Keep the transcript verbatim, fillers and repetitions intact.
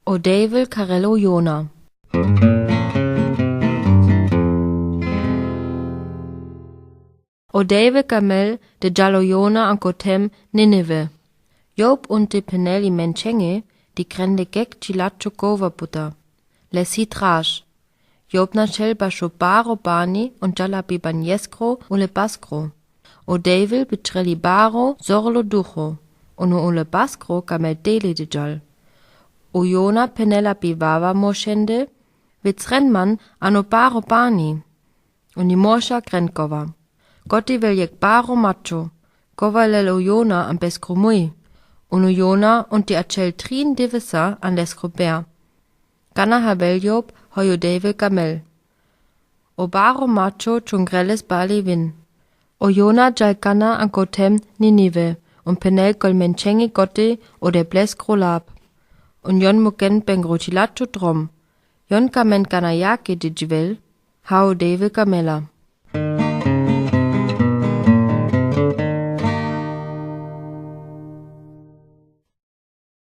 O dèvel karel o Jona. O dèvel kamel de djal o Jona an kotèm Ninive. Jop un de penel i mensenge, di krende gek dji latcho kova puta. Le si trasz. Jop na šel ba šo baro bani un djal abi ban jeskro u le baskro. O dèvel bi čreli baro zorlo ducho. Un o le baskro kamel deli de djal. O Jona penel abi vava mošende, vec ren man ano baro bani. Un i moša gren kova. Goti vel jek baro mačo. Kova lel o Jona an beskro muj. Un o Jona un di ačel trin divesa an leskro ber. Gana havel Jop hoj o dèvel kamel. O baro mačo čung greles bali vin. O Jona djal gana an kotèm Ninive. Un penel gol mensenge Goti o de bleskro lap. Un jon mugen bengro dji latcho drom. Jon kamen gana jake di dji vel. Ha o dèvel kamela.